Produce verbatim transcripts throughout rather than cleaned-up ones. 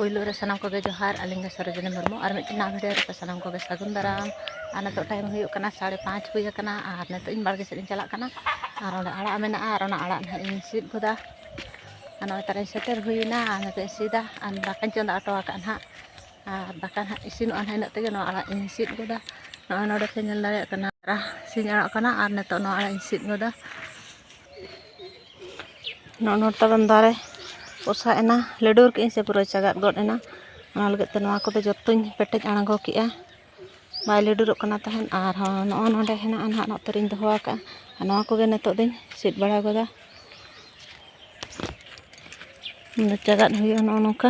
ᱯᱳᱭᱞᱳ ᱨᱮ ᱥᱟᱱᱟᱢ ᱠᱚᱜᱮ ᱡᱚᱦᱟᱨ, ᱟᱹᱞᱤᱧ ᱜᱮ ᱥᱚᱨᱳᱡᱤᱱᱤ ᱢᱩᱨᱢᱩ᱾ ᱟᱨ ᱢᱤᱫᱴᱮᱱ ᱱᱟᱣᱟ ᱵᱷᱤᱰᱤᱭᱳ ᱨᱮ ᱥᱟᱱᱟᱢ ᱠᱚᱜᱮ ᱥᱟᱹᱜᱩᱱ ᱫᱟᱨᱟᱢ᱾ ᱟᱨ ᱱᱤᱛᱚᱜ ᱴᱟᱭᱤᱢ ᱦᱩᱭᱩᱜ ᱠᱟᱱᱟ ᱥᱟᱲᱮ ᱯᱟᱸᱪ ᱦᱩᱭ ᱟᱠᱟᱱᱟ᱾ ᱟᱨ ᱱᱤᱛᱚᱜ ᱤᱧ ᱵᱟᱲᱜᱮ ᱥᱮᱫ ᱤᱧ ᱪᱟᱞᱟᱜ ᱠᱟᱱᱟ᱾ ᱟᱨ ᱚᱸᱰᱮ ᱟᱲᱟᱜ ᱢᱮᱱᱟᱜᱼᱟ, ᱟᱨ ᱚᱱᱟ ᱟᱲᱟᱜ ᱱᱟᱦᱟᱜ ᱤᱧ ᱥᱤᱫ ᱜᱚᱫᱟ᱾ ᱟᱨ ᱱᱚᱜᱼᱚᱭ ᱛᱟᱨᱟᱧ ᱥᱮᱴᱮᱨ ᱦᱩᱭᱮᱱᱟ᱾ ᱟᱨ ᱱᱤᱛᱚᱜ ᱤᱧ ᱥᱤᱫᱟ, ᱟᱨ ᱫᱟᱠᱟᱧ ᱪᱚᱸᱫᱟ ᱦᱚᱴᱚ ᱟᱠᱟᱫ ᱱᱟᱦᱟᱜ᱾ ᱟᱨ ᱫᱟᱠᱟ ᱱᱟᱦᱟᱜ ᱤᱥᱤᱱᱚᱜᱼᱟ ᱱᱟᱦᱟᱜ, ᱤᱱᱟᱹᱜ ᱛᱮᱜᱮ ᱱᱚᱣᱟ ᱟᱲᱟᱜ ᱤᱧ ᱥᱤᱫ ᱜᱚᱫᱟ᱾ ᱱᱚᱜᱼᱚᱭ ᱱᱚᱰᱮ ᱯᱮ ᱧᱮᱞ ᱫᱟᱲᱮᱭᱟᱜ ᱠᱟᱱᱟ, ᱥᱤᱧ ᱟᱲᱟᱜ ᱠᱟᱱᱟ᱾ ᱟᱨ ᱱᱤᱛᱚᱜ ᱱᱚᱣᱟ ᱟᱲᱟᱜ ᱤᱧ ᱥᱤᱫ ᱜᱚᱫᱟ᱾ ᱱᱚᱜᱼᱚ ᱱᱚᱣᱟ ᱛᱟᱵᱚᱱ ᱫᱟᱨᱮ ᱯᱚᱥᱟᱜ ᱮᱱᱟ, ᱞᱟᱹᱰᱩᱨ ᱠᱮᱫᱟᱹᱧ ᱥᱮ ᱯᱩᱨᱟᱹ ᱪᱟᱜᱟᱫ ᱜᱚᱫ ᱮᱱᱟ᱾ ᱚᱱᱟ ᱞᱟᱹᱜᱤᱫ ᱛᱮ ᱱᱚᱣᱟ ᱠᱚᱫᱚ ᱡᱚᱛᱚᱧ ᱯᱮᱴᱮᱡ ᱟᱬᱜᱚ ᱠᱮᱜᱼᱟ, ᱵᱟᱭ ᱞᱟᱹᱰᱩᱨᱚᱜ ᱠᱟᱱᱟ ᱛᱟᱦᱮᱸᱫ᱾ ᱟᱨᱦᱚᱸ ᱱᱚᱜᱼᱚ ᱱᱚᱰᱮ ᱦᱮᱱᱟᱜᱼᱟ ᱱᱟᱦᱟᱜ, ᱱᱚᱛᱮ ᱨᱤᱧ ᱫᱚᱦᱚ ᱟᱠᱟᱫᱼᱟ᱾ ᱟᱨ ᱱᱚᱣᱟ ᱠᱚᱜᱮ ᱱᱤᱛᱚᱜ ᱫᱚᱧ ᱥᱤᱫ ᱵᱟᱲᱟ ᱜᱚᱫᱟ᱾ ᱚᱱᱟ ᱪᱟᱜᱟᱫ ᱦᱩᱭᱩᱜᱼᱟ ᱱᱚᱜᱼᱚ ᱱᱚᱝᱠᱟ᱾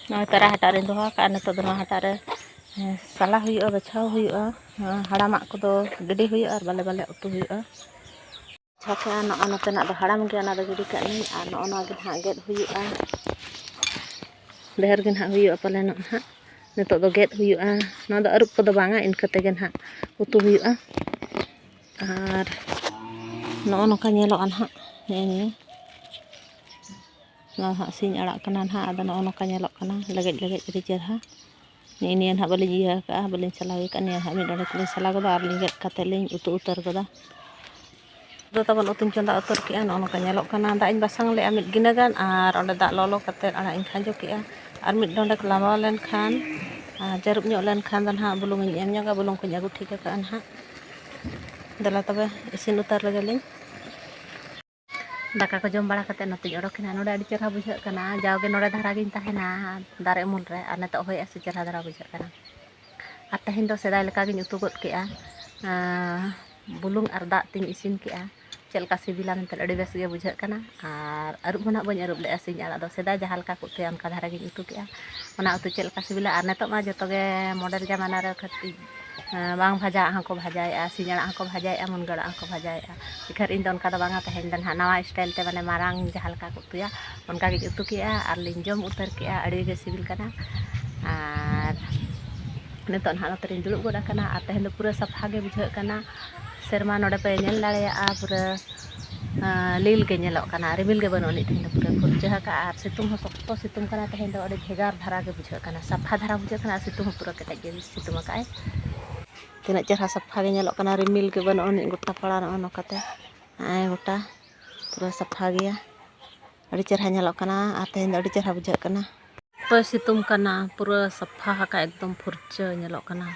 ᱱᱚᱜᱼᱚᱭ ᱛᱟᱨᱟ ᱦᱟᱴᱟᱜ ᱨᱤᱧ ᱫᱚᱦᱚ ᱟᱠᱟᱫᱼᱟ᱾ ᱱᱤᱛᱚᱜ ᱫᱚ ᱱᱚᱣᱟ ᱦᱟᱴᱟᱜ ᱨᱮ, ᱦᱮᱸ, ᱥᱟᱞᱟ ᱦᱩᱭᱩᱜᱼᱟ, ᱵᱟᱪᱷᱟᱣ ᱦᱩᱭᱩᱜᱼᱟ᱾ ᱦᱮᱸ, ᱦᱟᱲᱟᱢᱟᱜ ᱠᱚᱫᱚ ᱜᱤᱰᱤ ᱦᱩᱭᱩᱜᱼᱟ ᱟᱨ ᱵᱟᱞᱮ ᱵᱟᱞᱮ ᱩᱛᱩ ᱦᱩᱭᱩᱜᱼᱟ᱾ ᱟᱪᱪᱷᱟ, ᱱᱚᱜᱼᱚ ᱱᱚᱛᱮᱱᱟᱜ ᱫᱚ ᱦᱟᱲᱟᱢ ᱜᱮᱭᱟ, ᱚᱱᱟ ᱫᱚ ᱜᱤᱰᱤ ᱠᱟᱜ ᱞᱤᱧ᱾ ᱟᱨ ᱱᱚᱜᱼᱚ ᱱᱚᱣᱟ ᱜᱮ ᱱᱟᱦᱟᱜ ᱜᱮᱫ ᱦᱩᱭᱩᱜᱼᱟ, ᱰᱷᱮᱨ ᱜᱮ ᱱᱟᱦᱟᱜ ᱦᱩᱭᱩᱜᱼᱟ ᱯᱟᱞᱮᱱᱚᱜ ᱱᱟᱦᱟᱜ᱾ ᱱᱤᱛᱚᱜ ᱫᱚ ᱜᱮᱫ ᱦᱩᱭᱩᱜᱼᱟ, ᱱᱚᱣᱟ ᱫᱚ ᱟᱹᱨᱩᱵ ᱠᱚᱫᱚ ᱵᱟᱝᱟ, ᱤᱱᱠᱟᱹ ᱛᱮᱜᱮ ᱱᱟᱦᱟᱜ ᱩᱛᱩ ᱦᱩᱭᱩᱜᱼᱟ᱾ ᱟᱨ ᱱᱚᱜᱼᱚ ᱱᱚᱝᱠᱟ ᱧᱮᱞᱚᱜᱼᱟ ᱱᱟᱦᱟᱜ, ᱱᱮᱜᱼᱮ ᱱᱤᱭᱟᱹ᱾ ᱱᱚᱣᱟ ᱦᱟᱸᱜ ᱥᱤᱧ ᱟᱲᱟᱜ ᱠᱟᱱᱟ ᱱᱟᱦᱟᱜ, ᱟᱫᱚ ᱱᱚᱜᱼᱚ ᱱᱚᱝᱠᱟ ᱧᱮᱞᱚᱜ ᱠᱟᱱᱟ, ᱞᱮᱜᱮᱡ ᱞᱮᱜᱮᱡ, ᱟᱹᱰᱤ ᱪᱮᱦᱨᱟ᱾ ᱱᱮᱜᱼᱮ ᱱᱤᱭᱟᱹ ᱱᱟᱦᱟᱜ ᱵᱟᱹᱞᱤᱧ ᱤᱭᱟᱹ ᱟᱠᱟᱫᱼᱟ, ᱵᱟᱹᱞᱤᱧ ᱥᱟᱞᱟ ᱦᱩᱭ ᱟᱠᱟᱫᱼᱟ᱾ ᱱᱤᱭᱟᱹ ᱦᱟᱸᱜ ᱢᱤᱫ ᱰᱚᱸᱰᱮᱠ ᱞᱤᱧ ᱥᱟᱞᱟ ᱜᱚᱫᱟ ᱟᱨ ᱞᱤᱧ ᱜᱮᱫ ᱠᱟᱛᱮᱫ ᱞᱤᱧ ᱩᱛᱩ ᱩᱛᱟᱹᱨ ᱜᱚᱫᱟ᱾ ᱫᱚ ᱛᱟᱵᱚᱱ ᱩᱛᱩᱧ ᱪᱚᱸᱫᱟ ᱩᱛᱟᱹᱨ ᱠᱮᱜᱼᱟ᱾ ᱱᱚᱜᱼᱚ ᱱᱚᱝᱠᱟ ᱧᱮᱞᱚᱜ ᱠᱟᱱᱟ᱾ ᱫᱟᱜ ᱤᱧ ᱵᱟᱥᱟᱝ ᱞᱮᱜᱼᱟ ᱢᱤᱫ ᱜᱤᱱᱟᱹ ᱜᱟᱱ, ᱟᱨ ᱚᱸᱰᱮ ᱫᱟᱜ ᱞᱚᱞᱚ ᱠᱟᱛᱮᱫ ᱟᱲᱟᱜ ᱤᱧ ᱠᱷᱟᱸᱡᱚ ᱠᱮᱜᱼᱟ᱾ ᱟᱨ ᱢᱤᱫ ᱰᱚᱸᱰᱮᱠ ᱞᱟᱢᱵᱟᱣ ᱞᱮᱱᱠᱷᱟᱱ, ᱟᱨ ᱡᱟᱹᱨᱩᱵ ᱧᱚᱜ ᱞᱮᱱᱠᱷᱟᱱ ᱫᱚ ᱱᱟᱦᱟᱜ ᱵᱩᱞᱩᱝ ᱤᱧ ᱮᱢ ᱧᱚᱜᱟ, ᱵᱩᱞᱩᱝ ᱠᱚᱧ ᱟᱹᱜᱩ ᱴᱷᱤᱠ ᱟᱠᱟᱫᱼᱟ ᱱᱟᱦᱟᱜ᱾ ᱫᱮᱞᱟ ᱛᱚᱵᱮ ᱤᱥᱤᱱ ᱩᱛᱟᱹᱨ ᱞᱮᱜᱮ ᱞᱤᱧ᱾ ᱫᱟᱠᱟ ᱠᱚ ᱡᱚᱢ ᱵᱟᱲᱟ ᱠᱟᱛᱮᱫ ᱱᱚᱛᱮᱧ ᱚᱰᱚᱠᱮᱱᱟ᱾ ᱱᱚᱰᱮ ᱟᱹᱰᱤ ᱪᱮᱦᱨᱟ ᱵᱩᱡᱷᱟᱹᱜ ᱠᱟᱱᱟ, ᱡᱟᱣᱜᱮ ᱱᱚᱰᱮ ᱫᱷᱟᱨᱟ ᱜᱤᱧ ᱛᱟᱦᱮᱱᱟ ᱫᱟᱨᱮ ᱩᱢᱩᱞ ᱨᱮ, ᱟᱨ ᱱᱤᱛᱚᱜ ᱦᱚᱭᱮᱜᱼᱟ ᱥᱮ ᱪᱮᱦᱨᱟ ᱫᱷᱟᱨᱟ ᱵᱩᱡᱷᱟᱹᱜ ᱠᱟᱱᱟ᱾ ᱟᱨ ᱛᱮᱦᱮᱧ ᱫᱚ ᱥᱮᱫᱟᱭ ᱞᱮᱠᱟ ᱜᱤᱧ ᱩᱛᱩ ᱜᱚᱫ ᱠᱮᱜᱼᱟ᱾ ᱟᱸ, ᱵᱩᱞᱩᱝ ᱟᱨ ᱫᱟᱜ ᱛᱤᱧ ᱤᱥᱤᱱ ᱠᱮᱜᱼᱟ᱾ ᱪᱮᱫ ᱞᱮᱠᱟ ᱥᱤᱵᱤᱞᱟ ᱢᱮᱱᱛᱮ ᱟᱹᱰᱤ ᱵᱮᱥ ᱜᱮ ᱵᱩᱡᱷᱟᱹᱜ ᱠᱟᱱᱟ᱾ ᱟᱨ ᱟᱹᱨᱩᱵ ᱦᱚᱸ ᱱᱟᱦᱟᱜ ᱵᱟᱹᱧ ᱟᱹᱨᱩᱵ ᱞᱮᱜᱼᱟ ᱥᱤᱧ ᱟᱲᱟᱜ ᱫᱚ, ᱥᱮᱫᱟᱭ ᱡᱟᱦᱟᱸ ᱞᱮᱠᱟ ᱠᱚ ᱩᱛᱩᱭᱟ ᱚᱱᱠᱟ ᱫᱷᱟᱨᱟ ᱜᱤᱧ ᱩᱛᱩ ᱠᱮᱜᱼᱟ᱾ ᱚᱱᱟ ᱩᱛᱩ ᱪᱮᱫ ᱞᱮᱠᱟ ᱥᱤᱵᱤᱞᱟ? ᱟᱨ ᱱᱤᱛᱚᱜ ᱢᱟ ᱡᱚᱛᱚ ᱜᱮ modern ᱡᱟᱢᱟᱱᱟ ᱨᱮ ᱠᱷᱟᱹᱛᱤᱨ, ᱟᱸ, ᱵᱟᱝ ᱵᱷᱟᱡᱟ ᱟᱜ ᱦᱚᱸᱠᱚ ᱵᱷᱟᱡᱟᱭᱮᱜᱼᱟ, ᱥᱤᱧ ᱟᱲᱟᱜ ᱦᱚᱸᱠᱚ ᱵᱷᱟᱡᱟᱭᱮᱜᱼᱟ, ᱢᱩᱱᱜᱟᱹ ᱟᱲᱟᱜ ᱦᱚᱸᱠᱚ ᱵᱷᱟᱡᱟᱭᱮᱜᱼᱟ᱾ ᱤᱠᱷᱟᱹᱱ ᱤᱧ ᱫᱚ ᱚᱱᱠᱟ ᱫᱚ ᱵᱟᱝᱟ, ᱛᱮᱦᱮᱧ ᱫᱚ ᱱᱟᱦᱟᱜ ᱱᱟᱣᱟ style ᱛᱮ, ᱢᱟᱱᱮ ᱢᱟᱨᱟᱝ ᱡᱟᱦᱟᱸ ᱞᱮᱠᱟ ᱠᱚ ᱩᱛᱩᱭᱟ ᱚᱱᱠᱟ ᱜᱤᱧ ᱩᱛᱩ ᱠᱮᱜᱼᱟ ᱟᱨ ᱞᱤᱧ ᱡᱚᱢ ᱩᱛᱟᱹᱨ ᱠᱮᱜᱼᱟ᱾ ᱟᱹᱰᱤ ᱜᱮ ᱥᱤᱵᱤᱞ ᱠᱟᱱᱟ᱾ ᱟᱨ ᱱᱤᱛᱚᱜ ᱱᱟᱦᱟᱜ ᱱᱚᱛᱮ ᱨᱤᱧ ᱫᱩᱲᱩᱵ ᱜᱚᱫ ᱟᱠᱟᱱᱟ᱾ ᱟᱨ ᱛᱮᱦᱮᱧ ᱫᱚ ᱯᱩᱨᱟᱹ ᱥᱟᱯᱷᱟ ᱜᱮ ᱵᱩᱡᱷᱟᱹᱜ ᱠᱟᱱᱟ᱾ ᱥᱮᱨᱢᱟ ᱱᱚᱰᱮ ᱯᱮ ᱧᱮᱞ ᱫᱟᱲᱮᱭᱟᱜᱼᱟ, ᱯᱩᱨᱟᱹ ᱞᱤᱞ ᱜᱮ ᱧᱮᱞᱚᱜ ᱠᱟᱱᱟ, ᱨᱤᱢᱤᱞ ᱜᱮ ᱵᱟᱹᱱᱩᱜ ᱟᱹᱱᱤᱡ᱾ ᱛᱮᱦᱮᱧ ᱫᱚ ᱯᱩᱨᱟᱹ ᱯᱷᱩᱨᱪᱟᱹ ᱟᱠᱟᱫᱼᱟ ᱟᱨ ᱥᱤᱛᱩᱝ ᱦᱚᱸ ᱥᱚᱠᱛᱚ ᱥᱤᱛᱩᱝ ᱠᱟᱱᱟ᱾ ᱛᱮᱦᱮᱧ ᱫᱚ ᱟᱹᱰᱤ ᱵᱷᱮᱜᱟᱨ ᱫᱷᱟᱨᱟ ᱜᱮ ᱵᱩᱡᱷᱟᱹᱜ ᱠᱟᱱᱟ, ᱥᱟᱯᱷᱟ ᱫᱷᱟᱨᱟ ᱵᱩᱡᱷᱟᱹᱜ ᱠᱟᱱᱟ ᱟᱨ ᱥᱤᱛᱩᱝ ᱦᱚᱸ ᱯᱩᱨᱟᱹ ᱠᱮᱴᱮᱡ ᱜᱮ ᱥᱤᱛᱩᱝ ᱟᱠᱟᱫᱼᱟᱭ᱾ ᱛᱤᱱᱟᱹᱜ ᱪᱮᱦᱨᱟ ᱥᱟᱯᱷᱟ ᱜᱮ ᱧᱮᱞᱚᱜ ᱠᱟᱱᱟ, ᱨᱤᱢᱤᱞ ᱜᱮ ᱵᱟᱹᱱᱩᱜ ᱟᱹᱱᱤᱡ ᱜᱚᱴᱟ ᱯᱟᱲᱟ᱾ ᱱᱚᱜᱼᱚ ᱱᱚᱝᱠᱟᱛᱮ ᱱᱚᱜᱼᱚᱭ ᱜᱚᱴᱟ ᱯᱩᱨᱟᱹ ᱥᱟᱯᱷᱟ ᱜᱮᱭᱟ, ᱟᱹᱰᱤ ᱪᱮᱦᱨᱟ ᱧᱮᱞᱚᱜ ᱠᱟᱱᱟ ᱟᱨ ᱛᱮᱦᱮᱧ ᱫᱚ ᱟᱹᱰᱤ ᱪᱮᱦᱨᱟ ᱵᱩᱡᱷᱟᱹᱜ ᱠᱟᱱᱟ᱾ ᱛᱚᱭ ᱥᱤᱛᱩᱝ ᱠᱟᱱᱟ, ᱯᱩᱨᱟᱹ ᱥᱟᱯᱷᱟ ᱟᱠᱟᱫ, ᱮᱠᱫᱚᱢ ᱯᱷᱩᱨᱪᱟᱹ ᱧᱮᱞᱚᱜ ᱠᱟᱱᱟ᱾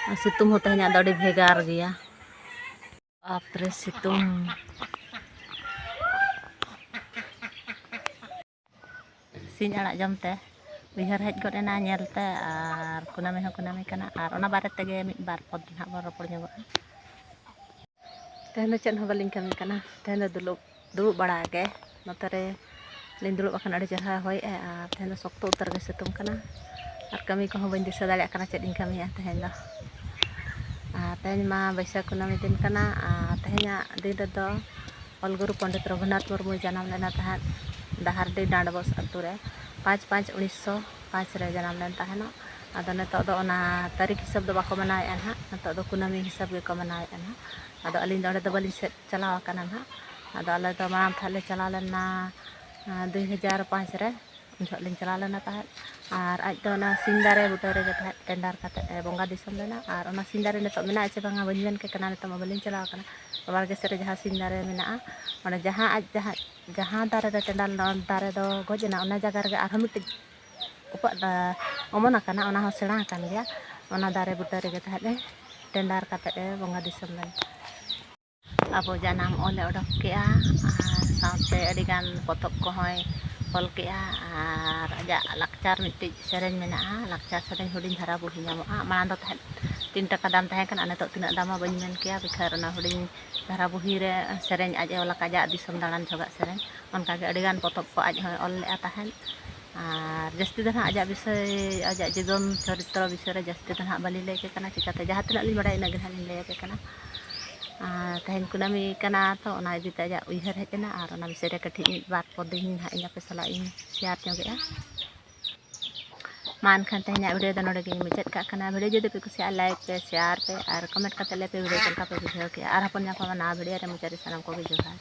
ᱟᱨ ᱥᱤᱛᱩᱝ ᱦᱚᱸ ᱛᱮᱦᱮᱧᱟᱜ ᱫᱚ ᱟᱹᱰᱤ ᱵᱷᱮᱜᱟᱨ ᱜᱮᱭᱟ᱾ ᱵᱟᱯᱨᱮ ᱥᱤᱛᱩᱝ᱾ ᱥᱤᱧ ᱟᱲᱟᱜ ᱡᱚᱢ ᱛᱮ ᱩᱭᱦᱟᱹᱨ ᱦᱮᱡ ᱜᱚᱫ ᱮᱱᱟ ᱧᱮᱞ ᱛᱮ, ᱟᱨ ᱠᱩᱱᱟᱹᱢᱤ ᱦᱚᱸ ᱠᱩᱱᱟᱹᱢᱤ ᱠᱟᱱᱟ, ᱟᱨ ᱚᱱᱟ ᱵᱟᱨᱮ ᱛᱮᱜᱮ ᱢᱤᱫ ᱵᱟᱨ ᱯᱚᱫ ᱱᱟᱦᱟᱜ ᱵᱚᱱ ᱨᱚᱯᱚᱲ ᱧᱚᱜᱚᱜᱼᱟ᱾ ᱛᱮᱦᱮᱧ ᱫᱚ ᱪᱮᱫ ᱦᱚᱸ ᱵᱟᱹᱞᱤᱧ ᱠᱟᱹᱢᱤ ᱠᱟᱱᱟ, ᱛᱮᱦᱮᱧ ᱫᱚ ᱫᱩᱲᱩᱵ, ᱫᱩᱲᱩᱵ ᱵᱟᱲᱟ ᱜᱮ᱾ ᱱᱚᱛᱮ ᱨᱮ ᱞᱤᱧ ᱫᱩᱲᱩᱵ ᱟᱠᱟᱱᱟ, ᱟᱹᱰᱤ ᱪᱮᱦᱨᱟ ᱦᱚᱭᱮᱜᱼᱟᱭ, ᱟᱨ ᱛᱮᱦᱮᱧ ᱫᱚ ᱥᱚᱠᱛᱚ ᱩᱛᱟᱹᱨ ᱜᱮ ᱥᱤᱛᱩᱝ ᱠᱟᱱᱟ, ᱟᱨ ᱠᱟᱹᱢᱤ ᱠᱚᱦᱚᱸ ᱵᱟᱹᱧ ᱫᱤᱥᱟᱹ ᱫᱟᱲᱮᱭᱟᱜ ᱠᱟᱱᱟ ᱪᱮᱫ ᱤᱧ ᱠᱟᱹᱢᱤᱭᱟ ᱛᱮᱦᱮᱧ ᱫᱚ᱾ ᱟᱨ ᱛᱮᱦᱮᱧ ᱢᱟ ᱵᱟᱹᱭᱥᱟᱹᱠᱷ ᱠᱩᱱᱟᱹᱢᱤ ᱫᱤᱱ ᱠᱟᱱᱟ, ᱟᱨ ᱛᱮᱦᱮᱧᱟᱜ ᱫᱤᱱ ᱨᱮᱫᱚ ᱚᱞ ᱜᱩᱨᱩ ᱯᱚᱱᱰᱤᱛ ᱨᱚᱜᱷᱩᱱᱟᱛᱷ ᱢᱩᱨᱢᱩᱭ ᱡᱟᱱᱟᱢ ᱞᱮᱱᱟ ᱛᱟᱦᱮᱸᱫ ᱰᱟᱦᱟᱨᱰᱤ ᱰᱟᱸᱰᱵᱚᱥ ᱟᱹᱛᱩ ᱨᱮ᱾ ᱯᱟᱸᱪ ᱯᱟᱸᱪ ᱩᱱᱤᱥᱥᱚ ᱯᱟᱸᱪ ᱨᱮ ᱡᱟᱱᱟᱢ ᱞᱮᱱ ᱛᱟᱦᱮᱱᱚᱜ᱾ ᱟᱫᱚ ᱱᱤᱛᱚᱜ ᱫᱚ ᱚᱱᱟ ᱛᱟᱹᱨᱤᱠᱷ ᱦᱤᱥᱟᱹᱵ ᱫᱚ ᱵᱟᱠᱚ ᱢᱟᱱᱟᱣᱮᱫᱼᱟ ᱱᱟᱦᱟᱜ, ᱱᱤᱛᱚᱜ ᱫᱚ ᱠᱩᱱᱟᱹᱢᱤ ᱦᱤᱥᱟᱹᱵ ᱜᱮᱠᱚ ᱢᱟᱱᱟᱣᱮᱫᱼᱟ ᱱᱟᱦᱟᱜ᱾ ᱟᱫᱚ ᱟᱹᱞᱤᱧ ᱫᱚ ᱚᱸᱰᱮ ᱫᱚ ᱵᱟᱹᱞᱤᱧ ᱥᱮᱫ ᱪᱟᱞᱟᱣ ᱟᱠᱟᱱᱟ ᱱᱟᱦᱟᱜ᱾ ᱟᱫᱚ ᱟᱞᱮ ᱫᱚ ᱢᱟᱲᱟᱝ ᱛᱟᱦᱮᱸᱫ ᱞᱮ ᱪᱟᱞᱟᱣ ᱞᱮᱱᱟ, ᱟᱸ, ᱫᱩᱭ ᱦᱟᱡᱟᱨ ᱯᱟᱸᱪ ᱨᱮ, ᱩᱱ ᱡᱚᱦᱚᱜ ᱞᱤᱧ ᱪᱟᱞᱟᱣ ᱞᱮᱱᱟ ᱛᱟᱦᱮᱸᱫ᱾ ᱟᱨ ᱟᱡ ᱫᱚ ᱚᱱᱟ ᱥᱤᱧ ᱫᱟᱨᱮ ᱵᱩᱴᱟᱹ ᱨᱮᱜᱮ ᱛᱟᱦᱮᱸᱫ ᱴᱮᱱᱰᱟᱨ ᱠᱟᱛᱮᱫ ᱮ ᱵᱚᱸᱜᱟ ᱫᱤᱥᱚᱢ ᱞᱮᱱᱟ᱾ ᱟᱨ ᱚᱱᱟ ᱥᱤᱧ ᱫᱟᱨᱮ ᱱᱤᱛᱚᱜ ᱢᱮᱱᱟᱜᱼᱟ ᱪᱮ ᱵᱟᱝᱟ ᱵᱟᱹᱧ ᱢᱮᱱ ᱠᱮᱫ ᱠᱟᱱᱟ, ᱱᱤᱛᱚᱜ ᱢᱟ ᱵᱟᱹᱞᱤᱧ ᱪᱟᱞᱟᱣ ᱟᱠᱟᱱᱟ᱾ ᱵᱟᱲᱜᱮ ᱥᱮᱫ ᱨᱮ ᱡᱟᱦᱟᱸ ᱥᱤᱧ ᱫᱟᱨᱮ ᱢᱮᱱᱟᱜᱼᱟ, ᱚᱸᱰᱮ ᱡᱟᱦᱟᱸ ᱟᱡ ᱡᱟᱦᱟᱸ, ᱡᱟᱦᱟᱸ ᱫᱟᱨᱮ ᱨᱮ ᱴᱮᱱᱰᱟᱨ ᱞᱮᱱᱟ, ᱚᱱᱟ ᱫᱟᱨᱮ ᱫᱚ ᱜᱚᱡ ᱮᱱᱟ, ᱚᱱᱟ ᱡᱟᱭᱜᱟ ᱨᱮᱜᱮ ᱟᱨᱦᱚᱸ ᱢᱤᱫᱴᱤᱡ ᱩᱯᱟᱹᱜ ᱫᱟ-, ᱚᱢᱚᱱ ᱟᱠᱟᱱᱟ, ᱚᱱᱟ ᱦᱚᱸ ᱥᱮᱬᱟ ᱟᱠᱟᱱ ᱜᱮᱭᱟ᱾ ᱚᱱᱟ ᱫᱟᱨᱮ ᱵᱩᱴᱟᱹ ᱨᱮᱜᱮ ᱛᱟᱦᱮᱸᱫ ᱮ ᱴᱮᱱᱰᱟᱨ ᱠᱟᱛᱮᱫ ᱮ ᱵᱚᱸᱜᱟ ᱫᱤᱥᱚᱢ ᱞᱮᱱᱟ᱾ ᱟᱵᱚ ᱡᱟᱱᱟᱢ ᱚᱞ ᱮ ᱚᱰᱚᱠ ᱠᱮᱜᱼᱟ, ᱟᱨ ᱥᱟᱶᱛᱮ ᱟᱹᱰᱤᱜᱟᱱ ᱯᱚᱛᱚᱵ ᱠᱚᱦᱚᱸᱭ ᱚᱞ ᱠᱮᱜᱼᱟ᱾ ᱟᱨ ᱟᱡᱟᱜ ᱞᱟᱠᱪᱟᱨ ᱢᱤᱫᱴᱤᱡ ᱥᱮᱨᱮᱧ ᱢᱮᱱᱟᱜᱼᱟ, ᱞᱟᱠᱪᱟᱨ ᱥᱮᱨᱮᱧ ᱦᱩᱰᱤᱧ ᱫᱷᱟᱨᱟ ᱵᱩᱦᱤ ᱧᱟᱢᱚᱜᱼᱟ᱾ ᱢᱟᱲᱟᱝ ᱫᱚ ᱛᱟᱦᱮᱸᱫ ᱛᱤᱱ ᱴᱟᱠᱟ ᱫᱟᱢ ᱛᱟᱦᱮᱸ ᱠᱟᱱᱟ, ᱱᱤᱛᱚᱜ ᱛᱤᱱᱟᱹᱜ ᱫᱟᱢᱟ ᱵᱟᱹᱧ ᱢᱮᱱ ᱠᱮᱭᱟ, ᱵᱮᱠᱷᱟᱨ ᱚᱱᱟ ᱦᱩᱰᱤᱧ ᱫᱷᱟᱨᱟ ᱵᱩᱦᱤ ᱨᱮ ᱥᱮᱨᱮᱧ ᱟᱡ ᱮ ᱚᱞ ᱟᱠᱟᱫ, ᱟᱡᱟᱜ ᱫᱤᱥᱚᱢ ᱫᱟᱬᱟᱱ ᱡᱚᱦᱚᱜᱟᱜ ᱥᱮᱨᱮᱧ, ᱚᱱᱠᱟᱜᱮ ᱟᱹᱰᱤᱜᱟᱱ ᱯᱚᱛᱚᱵ ᱠᱚ ᱟᱡ ᱦᱚᱸᱭ ᱚᱞ ᱞᱮᱫᱼᱟ ᱛᱟᱦᱮᱸᱫ᱾ ᱟᱨ ᱡᱟᱹᱥᱛᱤ ᱫᱚ ᱱᱟᱦᱟᱜ ᱟᱡᱟᱜ ᱵᱤᱥᱚᱭ, ᱟᱡᱟᱜ ᱡᱤᱵᱚᱱ ᱪᱚᱨᱤᱛᱨᱚ ᱵᱤᱥᱚᱭ ᱨᱮ ᱡᱟᱹᱥᱛᱤ ᱫᱚ ᱱᱟᱦᱟᱜ ᱵᱟᱹᱞᱤᱧ ᱞᱟᱹᱭ ᱟᱯᱮ ᱠᱟᱱᱟ, ᱪᱤᱠᱟᱹᱛᱮ ᱡᱟᱦᱟᱸ ᱛᱤᱱᱟᱹᱜ ᱞᱤᱧ ᱵᱟᱲᱟᱭᱟ ᱤᱱᱟᱹᱜ ᱜᱮ ᱱᱟᱦᱟᱜ ᱞᱤᱧ ᱞᱟᱹᱭ ᱟᱯᱮ ᱠᱟᱱᱟ᱾ ᱟᱨ ᱛᱮᱦᱮᱧ ᱠᱩᱱᱟᱹᱢᱤ ᱠᱟᱱᱟ ᱛᱚ, ᱚᱱᱟ ᱤᱫᱤ ᱛᱮ ᱟᱡᱟᱜ ᱩᱭᱦᱟᱹᱨ ᱦᱮᱡ ᱮᱱᱟ ᱟᱨ ᱚᱱᱟ ᱵᱤᱥᱚᱭ ᱨᱮ ᱠᱟᱹᱴᱤᱡ ᱢᱤᱫ ᱵᱟᱨ ᱯᱚᱫ ᱤᱧ ᱱᱟᱦᱟᱜ ᱤᱧ ᱟᱯᱮ ᱥᱟᱞᱟᱜ ᱤᱧ ᱥᱮᱭᱟᱨ ᱧᱚᱜᱮᱜᱼᱟ᱾ ᱮᱱᱠᱷᱟᱱ ᱛᱮᱦᱮᱧᱟᱜ video ᱫᱚ ᱱᱚᱰᱮ ᱜᱮᱧ ᱢᱩᱪᱟᱹᱫ ᱠᱟᱜ ᱠᱟᱱᱟ᱾ Video ᱡᱩᱫᱤ ᱯᱮ ᱠᱩᱥᱤᱭᱟᱜᱼᱟ, like ᱯᱮ, share ᱯᱮ ᱟᱨ comment ᱠᱟᱛᱮ ᱞᱟᱹᱭ ᱯᱮ video ᱪᱮᱫ ᱞᱮᱠᱟ ᱯᱮ ᱵᱩᱡᱷᱟᱹᱣ ᱠᱮᱜᱼᱟ᱾ ᱟᱨᱦᱚᱸ ᱵᱚᱱ ᱧᱟᱯᱟᱢᱟ ᱱᱟᱣᱟ video ᱨᱮ᱾ ᱢᱩᱪᱟᱹᱫ ᱨᱮ ᱥᱟᱱᱟᱢ ᱠᱚᱜᱮ ᱡᱚᱦᱟᱨ᱾